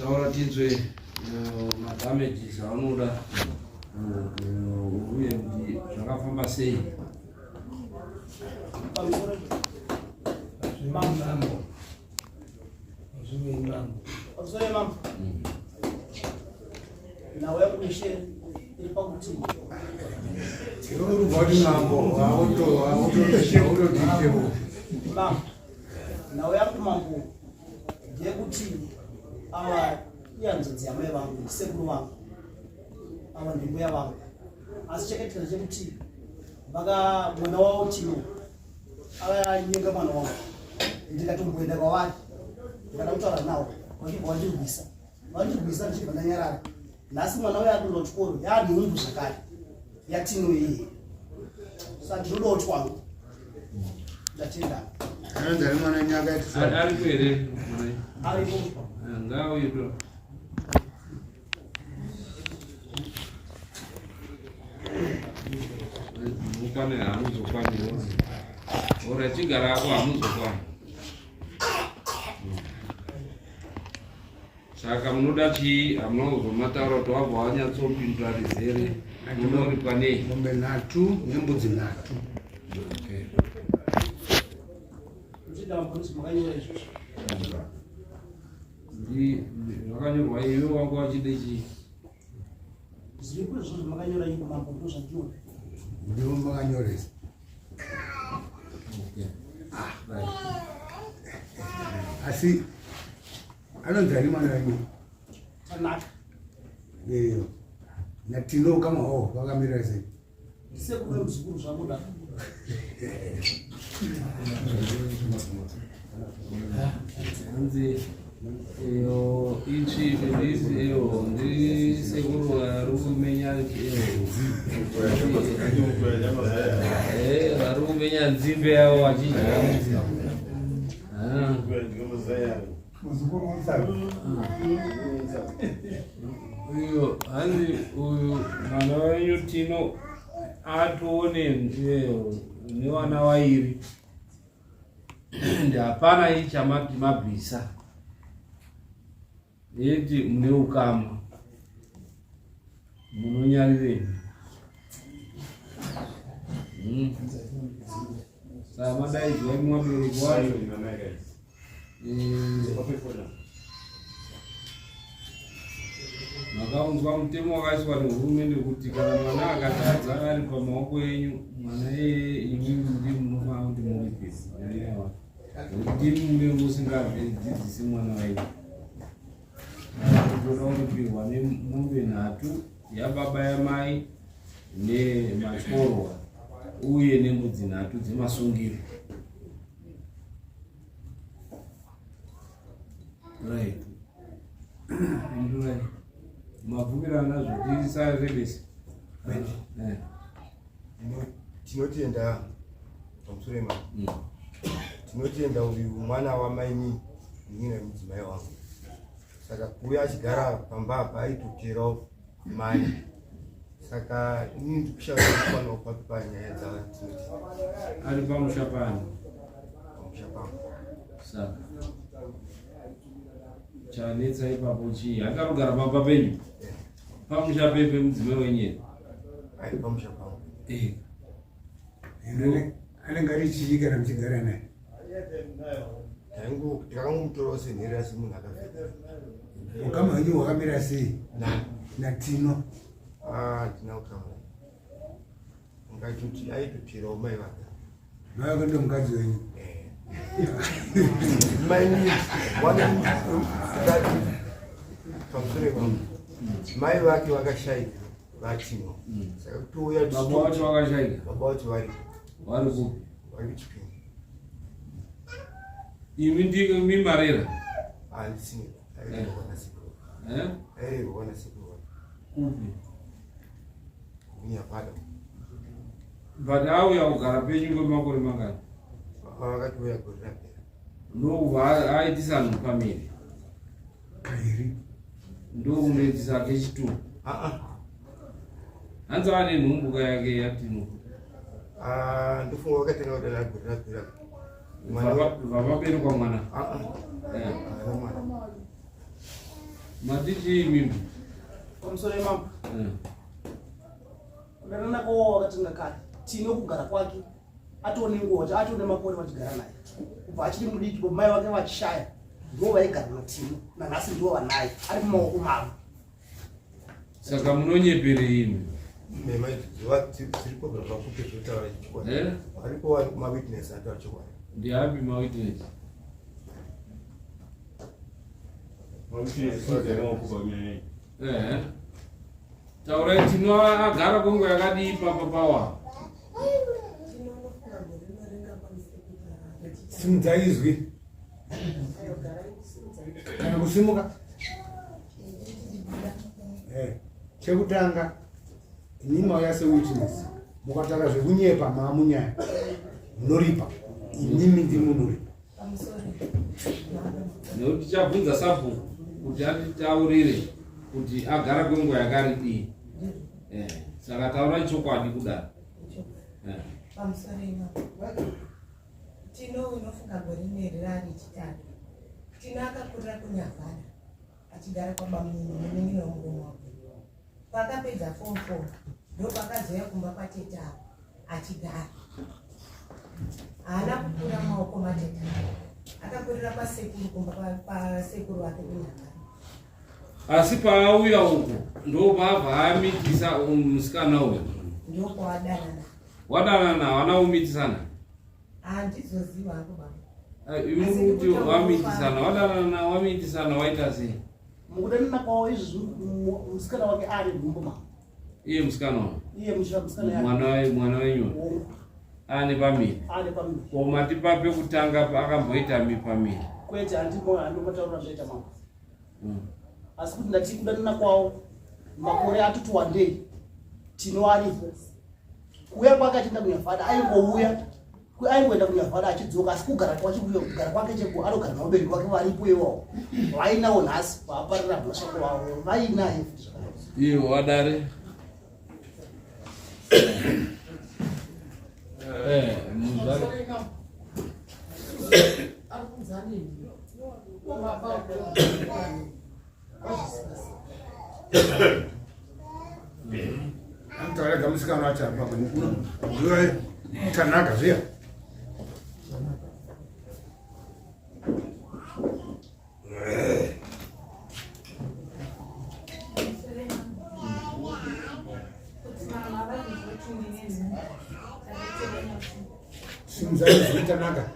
Taura tinzwe madamages aunoda uye kuti zvakafamba sei. Mambo. Pamusoro mambo. Nhau yangu ishe iri pakuti mambo nhau yangu mambo ndeyekuti ava ihanzvadzi yamai vangu ndisekuru vangu ava ndimbuya vangu asi chakaitika ndechekuti vaka mwana wavo tino avanyenga mwana wangu ndikatomboenda kwavari ndikada kutaura nawo vachibva vandirwisa vandirwisa ndichibva ndanyarara nhasi mwana uyo akuenda kuchikoro yaanhumbu zvakare yatino iye sa ndinodawo twangu ndatenda Ariko here? Aripo. Ngauye to. Mukwane hamuzokwani. Ora chigara ako hamuzokwani. Saka munoda chii? Hamuna kuzomataura kuti wabva wanyatsopindura rizere. Munoripwa nei? Mombe nhatu nembudzi nhatu. Okay. Zvakanyorwa iwe wanga wachide chii? Zviripo izvozvo zvamakanyora iko mambo ndozvandinoda. Ndivo makanyoresa. Okay. Ah, right. Asi anonzi ani mwana wenyu? Tanaka. Eyo. Natino kama ho vakamira sei? Ndisekuru nemuzukuru zvamuda. Hanzi iyo itsvi ndisi iyo ndisekuru vari kumenya iyo vari kumenya nzimbe yavo vachidya uyo hanzi uyu mwana wenyu tino atoone nevana vairi and hapana ii chamati mabvisa yeti mune ukama munonyarirei. Saka madaidzwa imi vabereki wacho. Makaunzwa mutemo wakaiswa nehurumende kuti kana mwana akatadza ari pamaoko enyu, mwana iyeye imimi ndimi munofanira kuti muripise. Ndimi munenge musingadzidzisi mwana wenyu. Toda kuripirwa nemombe nhatu yababa yamai nematyorwa uye nembudzi nhatu dzemasungiro. Right. Pindurai. Mabvumirana zvotisarebese. Right. Tinotenda pamusoro ema. Tinotenda uyu mwana wamaini nina mudzimai wangu. Saka kuuya achigara pamba apa aitoterawo mai. Saka inini ndikushaya kukwanawo papi panyaya dzatinoti. Ari pamusha pano. Pamusha pangu. Saka chanetsa ipapo chii? Akarugara pamba penyu? Pamusha pepe mudzimai wenyu here? Ari pamusha pangu. Eh. Anenge ari chii kana muchigara naye? Ndakangomutorawo senherera semunhu akafita. Ukama hwenyu hwakamira sei? NaTino. Ah, ndina ukama. Ungatoti aitotirawo mai vake. Mai vake ndo mukadzi wenyu. Mai vake vakashaika vatino. Saka kutouya baba vacho vakashaika. Baba vacho vari. Vari kupi? Vari kuChipinge. Imi ndimi marera? Handisi. Airerwa nasekuru. Eh? Airerwa nasekuru. Kupi? Kunyavada. But auya kugara penyu kwemakore mangani? Vakatouya gore rapera. Ndokubva aitisa nhupamiri. Kairi. Ndokunoitisa kechitu. Ah. Hanzi ane nhumbuka yake yatino. Ah, ndofunga vakatanga kudana gore rapera. Vababerekwa mwana. Ah ah. Eh. Haana mwana. Mati chii imimi? Pamusoro yemambo. Kudanana kwawo wakatenga kare. Tino kugara kwake atone nguva atone makore vachigara naye. Kubva achiri mudiki mai vake vachishaya ndivo vaigara naTino nanhasi ndivo vanaye ari mumaoko mavo. Saka munonyeperei imi? Nhema idzi dziripo zvakuti zvotaura chokwadi. Eh? Varipo mawitness ataura chokwadi. Ndiapi mawitness? Eh. Taurai Tino agara kwenguva yakadii papa pawa? Simudza izwi. Kana kusimuka. Eh, chekutanga ini mauya sewitness mukataura zvekunyepa maamunyaya munoripa imimi ndimi munoripa nekuti tichabvunza sabhuku kuti atitaurire kuti agara kwenguva yakaridii eh, saka taurai chokwadi kudaro eh. Tino unofunga gore rineri rari chitatu. Tino akakurira kuNyavhara achigara kwabamunini munin'ina wemurume wake. Paakapedza form 4 ndopakazouya kumba kwatete avo achigara. Haana kukura maoko matete avo. Akakurira kwasekuru kumba kwasekuru vake kuNyavhara. Asi paauya uku ndopaabva amitisa musikana uyu. Ndopawadanana. Wadanana havana kumitisana. Handizoziva hangu baba. Imi kuti wamitisana wadanana wamitisana waita sei? Mukudanana kwavo izvi musikana wake ari nhumbu ma. Iye musikana wako. Iye musikana yake. Mwana mwana wenyu. Ane pamiri. Ane pamiri. Ko mati pape kutanga akamboita mi pamiri. Kwete handimo handimotaura zvaita mama. Asi kuti ndati kudanana kwavo makore atoti wandei Tino aripo kuuya kwake achienda kunyavhada aingouya aingoenda kunyavhada achidzoka asi kugara kwacho kuya kugara kwake cheko anogara navabereki vake varipo iwawo vainawo nhasi vaaparira mhosva kwavo vainaye futi zvakadaro iye wadare eh muzvare Anotaura musikana wacho apa Tanaka zviya. Simuzai zwi Tanaka.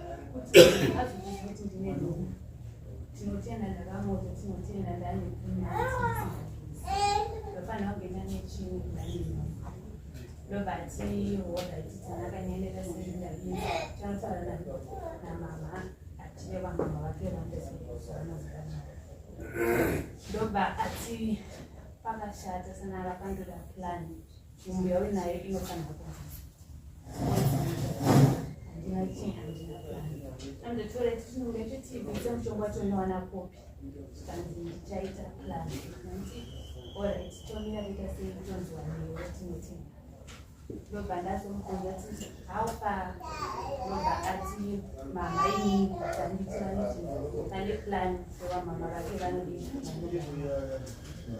Tinotenda ndakamoto tinotenda ndanefana kugenda nechimwe ndobva tihoda titanaka nyaendeka sezvindavii tinotaura namama achireva mama vake vandozoanozana ndobva ati pakashata sana rapandoda plan nhumbu yauinayo inofanira kubva handina chii handina plan andotora tinonge titibvisa mushonga wacho unowana kopi zvikanzi ndichaita plan nti orit tomira kuita sei tonzwa newe tinotenga ndobva ndazomubvunza ti how far ndobva ati mama inini tandiitira neti pane plan sova mama vake vanodii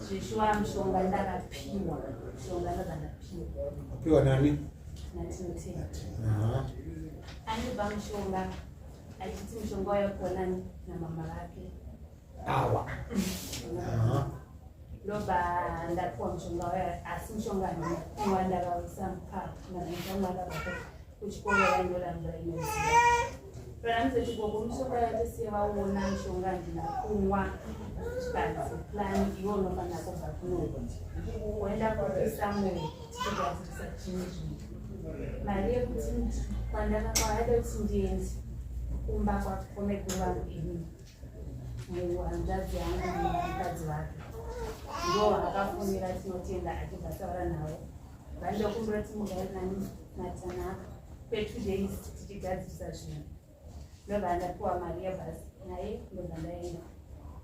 Zveshuwa mushonga ndakapiwa. Mushonga ndabva ndapiwa. Wapiwa nani? Natinotenda. Andipa mushonga achiti mushonga wayakona namama vake. Awa. Ndobva ndapiwa mushonga waya asi mushonga handina ndakauisa mukapu ndakaita mwana kuchikoro vaindora mvura inoziva panamuse chikoko mishonga yatese vaona mishonga handina kumwa zvikanzi plan iwe unofanira kubva kunoku waenda kupisa mwoyo tichigadzirisa chimwe zvinhu mari yekuti kwandaka kwaada kuti ndiende kumba kwamaiguru vangu ini muhanzvadzi yangu mukadzi wake ndo akafonera tinotenda achibva taura navo Vandokumbira kuti mugare nani naTanaka kwe2 days tichigadzirisa zvinhu. Ndobva ndapiwa mari yebhasi naye ndobva ndaenda.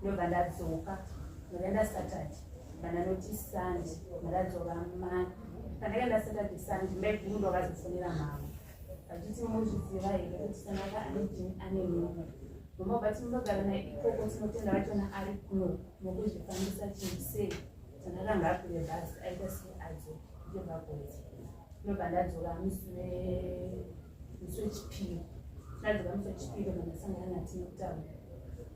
Ndobva ndadzoka. Ndakaenda Saturday. Ndanoti Sunday ndakadzoka mani. Pandakaenda Saturday Sunday maiguru ndovakazofonera mama. Vachiti muzviziva here kuti Tanaka ane mimba. Mama vati munogara naye ikoko, tinotenda vachona ari kuno mokuzvifambisa chinhu sei. Tanaka ngaakwire bhazi aita sei adzoke ndobva kuwedza. Ndobva ndadzoka musi wechipiri. Ndadzoka musi wechipiri ndasangana naTino kutaura.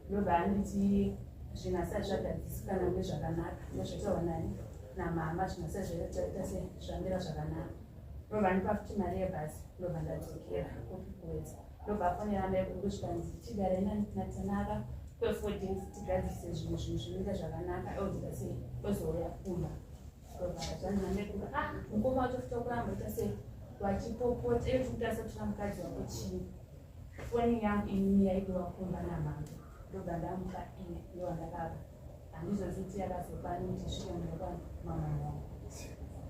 Ndobva anditi zvinhu asati zvagadzisikana nezvakanaka ndozvataurwa nani namama zvinhu asati zvaita sei zvamira zvakanaka. Ndobva andipa futi mari yebhazi ndobva ndadzokera kuwedza. Ndobva afonera amai kuri kusvikanzi tigare naTanaka kwe4 days tigadzirise zvinhu zvinhu zvinoita zvakanaka odzika sei ozouya kumba. Ndobva zvanzi namai kumba ah mukoma wacho futi wakuramba ita sei vachipopota iyo tikutarisa kutora mukadzi wako chii foni yangu inini yaidiwa kumba namama ndobva ndamupa iye ndowandakapa handizozi kuti yakazopani kuti isvike mumba mama wangu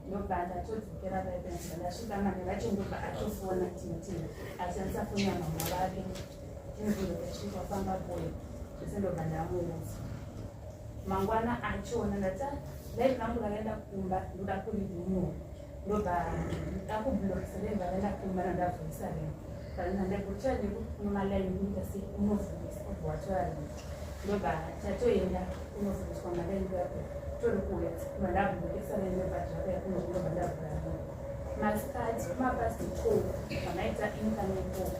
ndobva ndatodzokera paipenza ndasvika mane vacho ndobva atofona tinotenda ashandisa foni yamama vake tinobvunza tasvika famba boy zvese ndobva ndamuudza mangwana achona ndati live rangu rakaenda kumba ndoda kuridhumuwa ndobva ndakublockisa live rakaenda kumba ndandavhurisa rimwe ndandekutora nekumalaini kuita sei unovhurisa obva watora rimwe ndobva tatoenda kunovhuriswa malaini kuya tori kuuya ndobva ndablockisa rimwe ndobva zvakauya kuno ndobva ndavhura rimwe masikati kumapast 12 vamaita incoming call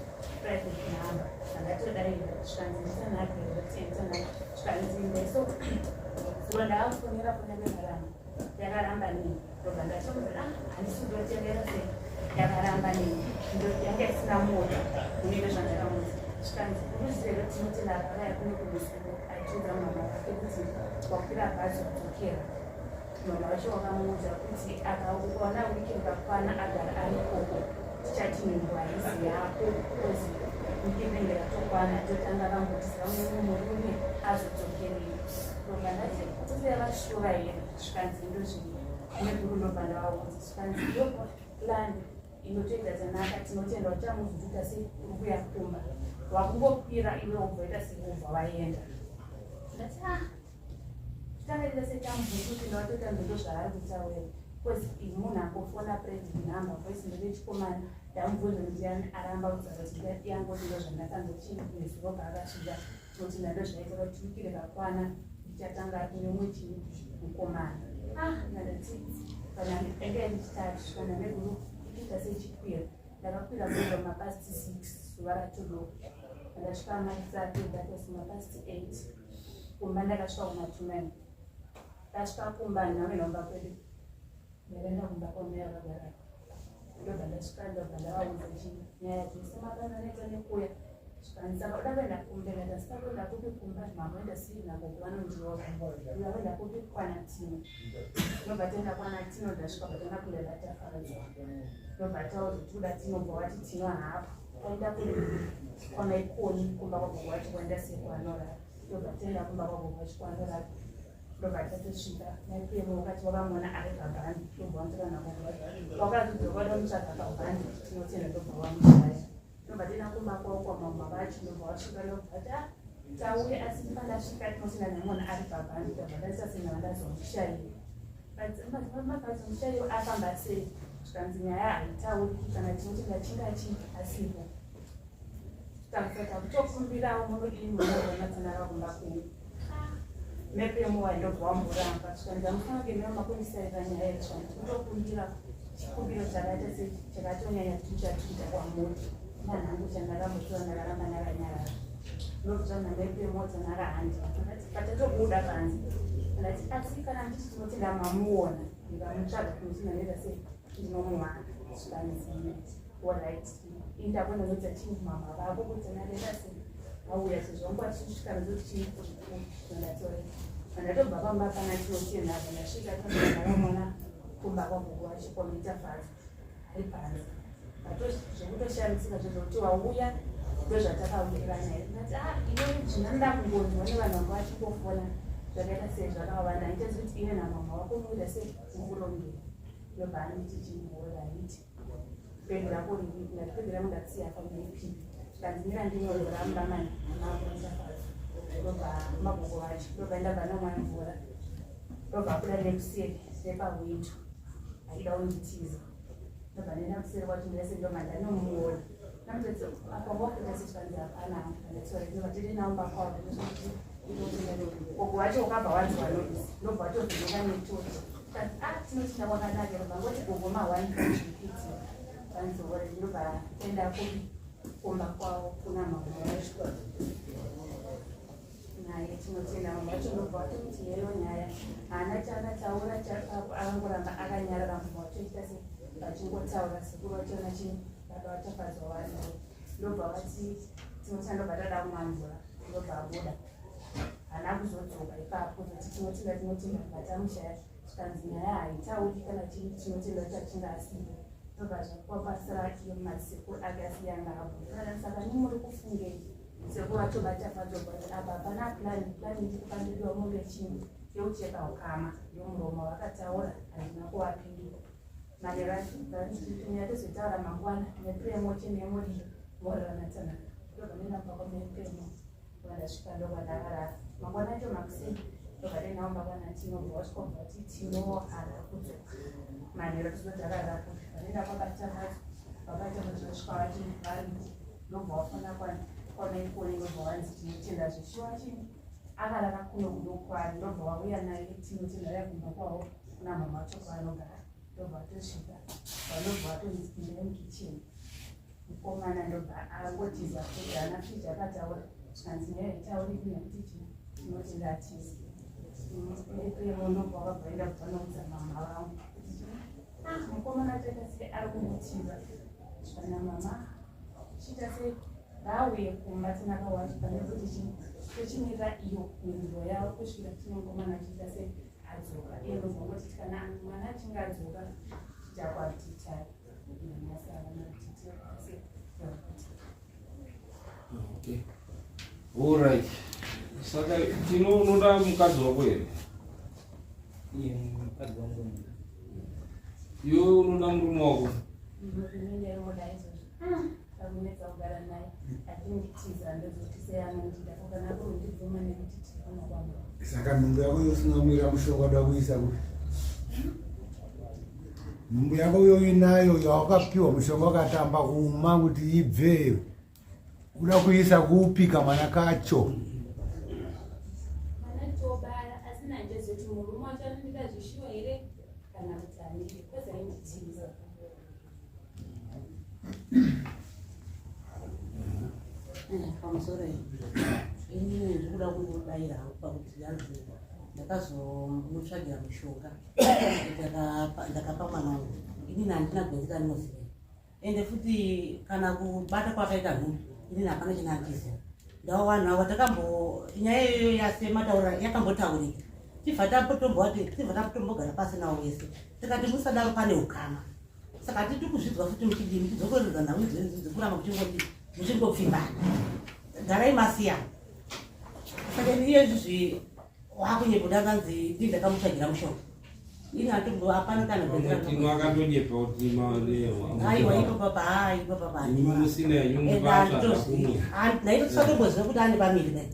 private number ndangatodaira zvikanzi nditanake nditanake zvikanzi ndaiso zuva ndakafonera foni yakaramba yakaramba nini ndobva ndatomuti ah handisi kutotevera sei yakaramba nini yanga isina moto unenge zvandakamuti zvikanzi uruzive tinotenda akauya kuno kumusuku achiudza mama wake kuti wakwira bhazi kudzokera mama vacho vakamuudza kuti akaona wiki rikakwana agara ari ikoko tichati nhumbu haisi yako kozi wiki rinenge ratokwana totanga vambotiza mumwe murume azodzokerei ndobva ndati kusiya vashuva here zvikanzi ndozvii neguru ndobva ndavaudza zvikanzi ndo plan inotoita zanaka tinotenda uchamuzotoita sei uri kuya kumba wakungokwira iwe wobva sei wobva waenda ndati ah tanga setamubvunza ndawatoita ndondo zvaari kutaura because munhu angofona private number voice ndevechikomana ndamubvunza ndiani aramba kudzoka kuti yangoti ndo zvandakanzwa nezuro paakasvika kuti ndando zvaita kuti wiki rakakwana ndichatanga kune umwe chii mukomana ah ndandati kana anga iri chitatu kana neguru kuita sechikwira ndakakwira kubva mapast 6 zuva ratodoka ndasvika maisati ndatosi mapast 8 kumba ndakasvika kuma 2 ndasvika kumba ndinoenda kumba kwedu ndakaenda kumba kwamai vakagara ndobva ndasvika ndobva ndavaudza chii nyaya dzese makananeta nekuya zvikanzi saka uda kuenda kumba ndikati asina kuenda kupi kumba makuenda sei nagogo vanondirova uda kuenda kupi kwana Tino ndobva taenda kwana Tino ndasvika patanga kuenda tafadzwa ndobva taudza kuti kuda Tino bva wati Tino haapo taenda kwamaikoni kumba kwagogo wacho kwaenda sei kwanorara ndobva taenda kumba kwagogo wacho kwanorara ndobva tatosvika maipemo wakati wakamuona ari pabhandi ndobva wamutora nagogo wakazodzoka wada mutsvaga pabhandi tinotenda ndobva wamushaya ndobva taenda kumba kwavo kwamama vacho ndobva wasvika ndobva vati ah tauye asi pandasvika tinotenda ndamuona ari pabhandi ndobva ndaita sena vandazomushaiwa mabazomushaiwa afamba sei zvikanzi nyaya haitauriki kana tinotenda chingachi asipo takusaka kutokumbirawo munodii munoona kumba kwenyu mepemo waindobva wamboramba zvikanzi amufanira kuenda makumisaira nyaya yezvanzi kutokumbira chikumbiro chakaita se chakatonyanya tucha kwamuri nanhangu chandakambotora ndakaramba ndakanyarara ndobva mepemo dzanaka handi patatobuda panze ndati asi kana nditi tinotenda mamuona ndikamutsvaga kunotina ndoita sei ndinomuwana zvikanzi alright indabona noita chii mama vako kuti ndareta sei auya sezvo wangu achisvika ndoti ndatora ndatobva pamba pana tinotenda apa ndasvika ndakamuona kumba kwagogo vachikomita fazi ari panze zvekutoshamisika zvezvokuti wauya ndozvatakawirirana here ndati ah iwe zvinoda kungonzwa nevanhu vanga vachingofona zvakaita sei zvakawanda handichazi kuti iwe namama wako muita sei mukurongera ndobva anditi chimboraiti pedu rako riri ndati pedu rangu ndasiya pamaipi zvikanzi mira ndinyorora mumba mani ndobva magogo vacho ndobva ndabva nomwa mvura ndobva abuda nekuseri nepahwindo achida kunditiza. Ndobva ndaenda kuseri kwacho ndese ndobva ndanomuona. Ndamutoti apa wakuita sechivanzi hapana ndati ndobva tiri nawo pakwavo gogo wacho ukabva wanzwa noise ndobva watovheneka netochi. Tikati ah tinotenda kwakanaka ndobva ngoti gogo mahwani zvikuti vanzowore ndobva taenda kumba kwavo kuna mama vacho. Naye tinotenda mama vacho ndobva vatomuti yeyo nyaya haana chaakataura akangoramba akanyarara mumba vachoita se vachingotaura sekuru vachiona chii baba vachafadzwa varipo ndobva vati tinotenda ndobva tada kumwa mvura ndobva abuda haana kuzodzoka ipapo zoti tinotenda tinotenda vatamushaya zvikanzi nyaya haitauri kana chii tinotenda chachinga asipo ndobva zvakwapasira iyo masekuru ake asiyanga abuda saka nemuri kufungei Sekuru vacho vachafadzwa but apa hapana plan plan iri kupandidiwa mombe chii yeucheka ukama yomuromo vakataura handina kuvapindura manero achinyaya tozotaura mangwana nepremo chenemori moranatana ndobva nenda kumba kwamepremo vandasvika ndobva ndakarara mangwana acho makuseni ndobva nenda kumba kwana tino bva wasvika bva vati tino haana kudzoka manero tozoti akarara kupi vanenda kwabata vacho baba vasvika vati varipo ndobva wafona kwamaikoni ndobva wanzi tinotenda zveshuwa chii akarara kuno kudokwari ndobva wauya naye tinotenda vaya kumba kwavo kuna mama vacho kwavanogara ndobva watosvika vanobva watonzi pindai mukicheni mukomana ndobva angotiza futi haana fridge akataura zvikanzi nyaya itauriki nekuti chii tinotenda atizi ndobva wakabva enda kubva noudza mama vangu kuti ah mukomana achaita sei ari kungutiza zvikana mama Chiita sei ngauye kumba tinaka wacho pane kuti chi tochimirira iyo mhinduro yavo kusvikira tinomukomana achiita sei adzoka iye ndobva ngoti kana mwana achinge adzoka tichakwatitai nhasi havana kutiti sei Okay. All right. Saka tino unoda mukadzi wako here? Iye mukadzi wangu. Iwe unoda murume wako? Saka nhumbu yako yosina kumira mushonga uda kuisa kupi? Nhumbu yako yoinayo yawakapiwa mushonga wakatamba kuma kuti ibve uda kuisa kupi kamwana kacho? Pamusoro ini ndikuda kungodaira hangu pakuti hanzi ndakazomutsvagira mushonga ndakapa mwana wangu inini handina gwenzi kandinoziva ende futi kana kubata kwakaita nhumbu inini hapana chinandiziva ndavo vanhu avo takambo nyaya iyoyo yasemataura yakambotaurika tibva tatomboati tibva tatombogara pasi navo vese tikati musadaro pane ukama saka hatidi kuzvidzwa futi muchidii muchidzokorerwa nhau idzoidzi dzekuramba muchingoti muchingopfimbana garai masiyana saka iye izvizvi wakunyepa kanzi ndii ndakamutsvagira mushonga ini hatombo hapana kana tino akatonyepa kuti aiwa ipo papa haa ipo papa musina yenyu mukatsvaga kumwe naito tisatomboziva kuti ane pamiri dai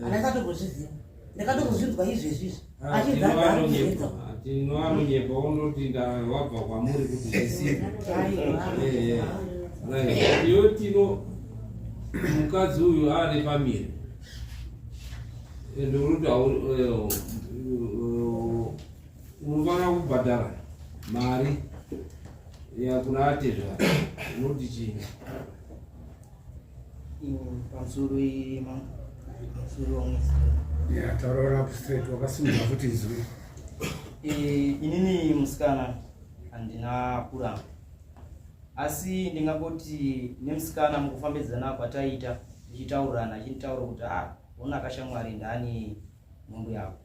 handasatombozviziva ndakatozozvinzwa izvezvi izvi achizadza tino anonyepa unoti wabva kwamuri kuti zvisivyo iyo tino mukadzi uyu aane pamiri ende unoti unofanira kubhadhara mari yakuna atezvara unoti chii Pamusoro pamusoro wangu. Yeah, taura up straight wakasimudza futi izwi. Eh, inini musikana handina kuramba. Asi ndingangoti nemusikana mukufambidzana kwataita tichitaurirana achinditaura kuti ah ona kashamwari ndani nhumbu yako.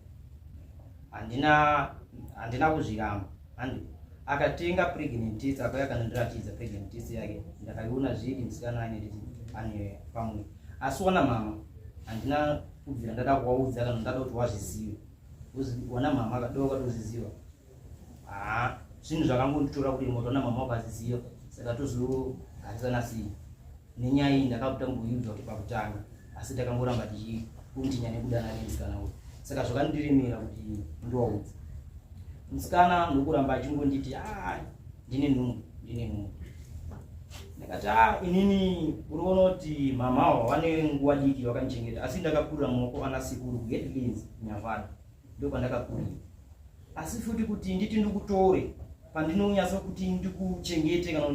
Handina handina kuzviramba. Handi akatenga pregnant test akauya akanondiratidza pregnant test yake ndakaiona zvedi musikana ane ane pamwe asi wana mama handina kubvira ndada kuwaudza kana ndada kuti wazvizive wana mama akadova katozviziva haa zvinhu zvakangonditora kuti moto wana mama wakazviziva saka tozogarisana sei nenyaya iyi ndakakutamboiudzwa kuti pakutanga asi takangoramba tichikuntinya nekudanana nemusikana uyu saka zvakandiremera kuti ndiwaudze musikana ndokuramba achingonditi a ah, ndine nhumbu. Ndine mombe. Ndakati ah, inini uri kuona kuti mama ava vane nguva diki vakandichengeta, asi ndakakurira mumaoko ana sekuru kuHeadlands Nyavada, ndokwandakakurira. Asi futi kuti nditi ndikutore pandinonyatsa kuti ndikuchengete kana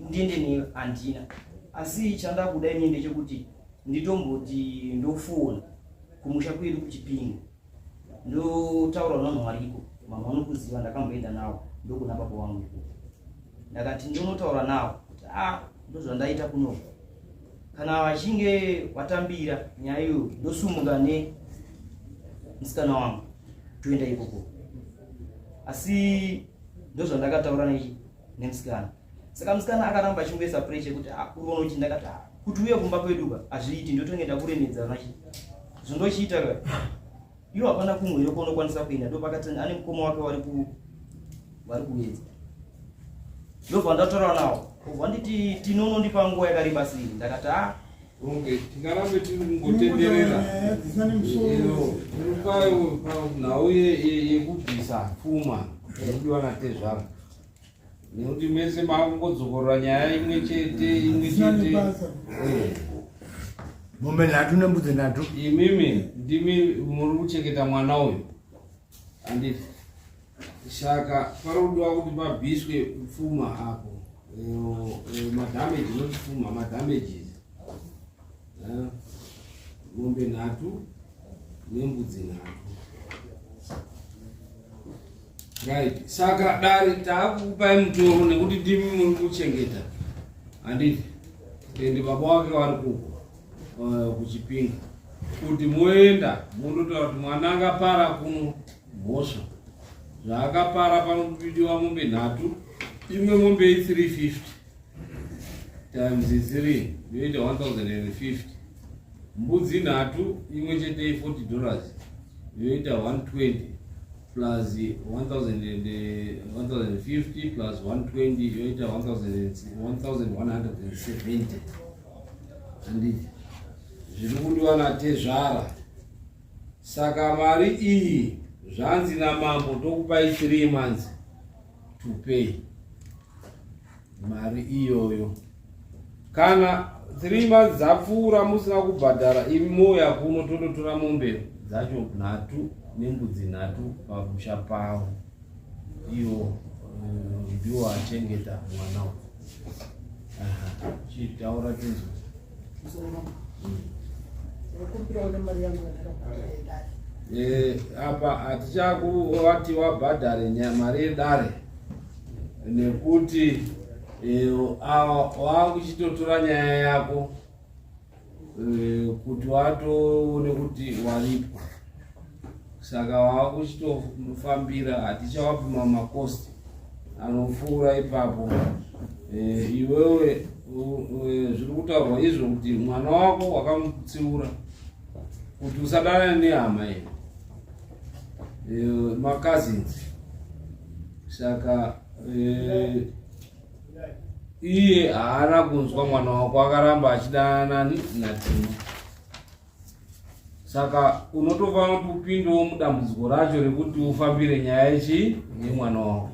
ndiende newe handina. Asi chandakuda inini ndechekuti nditomboti ndofona kumusha kwedu kuChipinge, ndotaura nevanhu variko, vamwe vanokuziva, ndakamboenda nawo ndokuna baba wangu ikoko. Ndakati ndonotaura nawo kuti a ah, ndozvandaita kunoko, kana vachinge watambira nyaya iyoyo ndosumuka ne musikana wangu toenda ikoko. Asi ndozvandakataura nechi nemusikana. Saka musikana akaramba achingoisa pressure kuti ah, uri kuona kuti ndakati ah, kuti uye kumba kwedu ka hazviiti, ndotonge ndakuremedza nachi zvondochiita ka iwo hapana kumwe here kwaunokwanisa kuenda. Ndopakati ane mukoma wake vari kuedza, ndobva ndataura nawo, obva nditi tinonondipa nguva yakareba sei. Ndakati a Okay, tingarambe tiri kungotenderera tiripanhau yekubvisa pfuma inodiwa natezvara, nekuti mese makungodzokorora nyaya imwe chete imwe chete. Mombe nhatu nembudzi nhatu. Imimi ndimi muri kuchengeta mwana uyu, handiti? Saka pari kudiwa kuti pabviswe pfuma apo, madamage, not pfuma, madamages, mombe nhatu nembudzi nhatu, right? Saka dare taakukupai mutoro nekuti ndimi muri kuchengeta, handiti? Ende baba wake vari kuko kuChipinga, kuti moenda mondotaura kuti mwana akapara kuno mhosva zvaakapara, panobidiwa mombe nhatu, imwe mombe i350 times 3 yoita 1050, mbudzi nhatu imwe chete i$40 yoita 120, plus 1050 plus 120 yoita 1170, handiti? Zviri kudiwa natezvara. Saka mari iyi zvanzi namambo tokupai 3 months to pay mari iyoyo. Kana 3 months dzapfuura musina kubhadhara, imi mouya kuno tondotora mombe dzacho nhatu nembudzi nhatu pamusha pavo. Iwo ndiwo achengeta mwana uyu. Chitaura tinzwe. Ndinokumbirawo nemari yangu yandakabhadhara yedare. Apa hatichakuvati wabhadhare mari yedare nekuti wakuchitotora nyaya yako kuti watoone kuti waripwa, saka wakuchitofambira. Hatichawapima macosts anopfuura ipapo. Iwewe zviri kutaurwa izvo kuti mwana wako wakamutsiura kuti usadanane nehama iyi, macousins, saka iye haana kunzwa. Mwana wako akaramba achidanana naTino, saka unotofanira kuti upindewo mudambudziko racho rekuti ufambire nyaya yechi yemwana wako,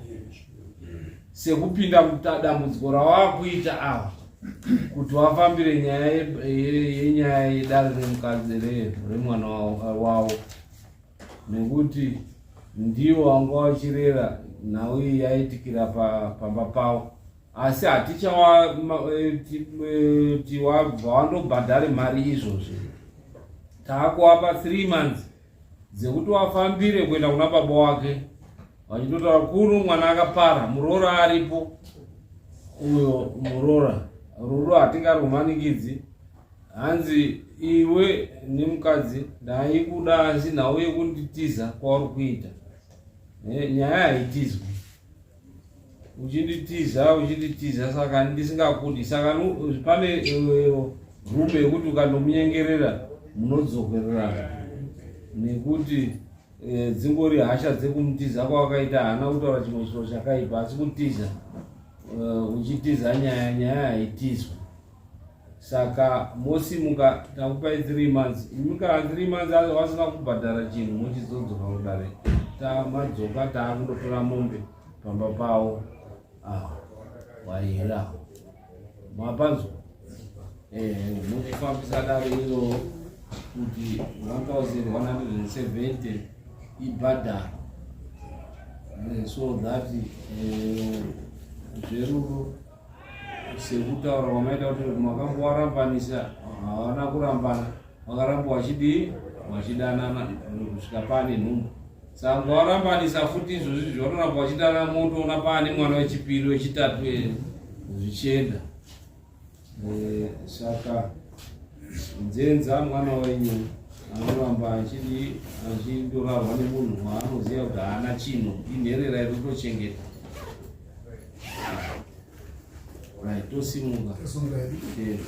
sekupinda mudambudziko rawakuita ava kuti wafambire nyaya yenyaya yedare remukadzi remwana wavo, nekuti ndiwo wanga wachirera. Nhau iyi yaitikira pamba pavo, asi hatichawati wabva wandobhadhare mari izvozvi. Taakuwapa 3 months dzekuti wafambire kuenda kuna baba wake vachitotaura kuno mwana akapara, muroora aripo uyo. Muroora rudo hatingarumanikidzi. Hanzi iwe nemukadzi ndaikuda, asi nhau yekunditiza kwauri kuita, nyaya haitizwi. Uchinditiza, uchinditiza, saka ndisingakudi. Saka pane rume yekuti ukandomunyengerera munodzokererana, nekuti dzingori hasha dzekumutiza kwawakaita. Haana kutaura chimwe chiro chakaipa, asi kutiza, uchitiza nyaya, nyaya haitizwi. Saka mosimuka, takupai 3 months. Imi kana 3 months wasina kubhadhara chinhu, muchizodzoka kudare. Tamadzoka, taakundotora mombe pamba pavo. Ah. Waira mapanzwa eh, muchifambisa dare iro kuti 1170 ibhadharo eh, so that eh, zverudo sekutaura kwamaita kuti makambowarambanisa havana kurambana vakaramba vachidii vachidanana kusvika pane nhumbu saka mukawarambanisa futi izvozvi zvanoramba vachidanana motoona paane mwana wechipiri wechitatu eh, zvichienda eh, saka nzenza mwana wenyu anoramba achidii achindorarwa nemunhu waanoziva kuti haana chinhu inherera iri kutochengeta Right, tosimuka. Tosimuka. Yeah.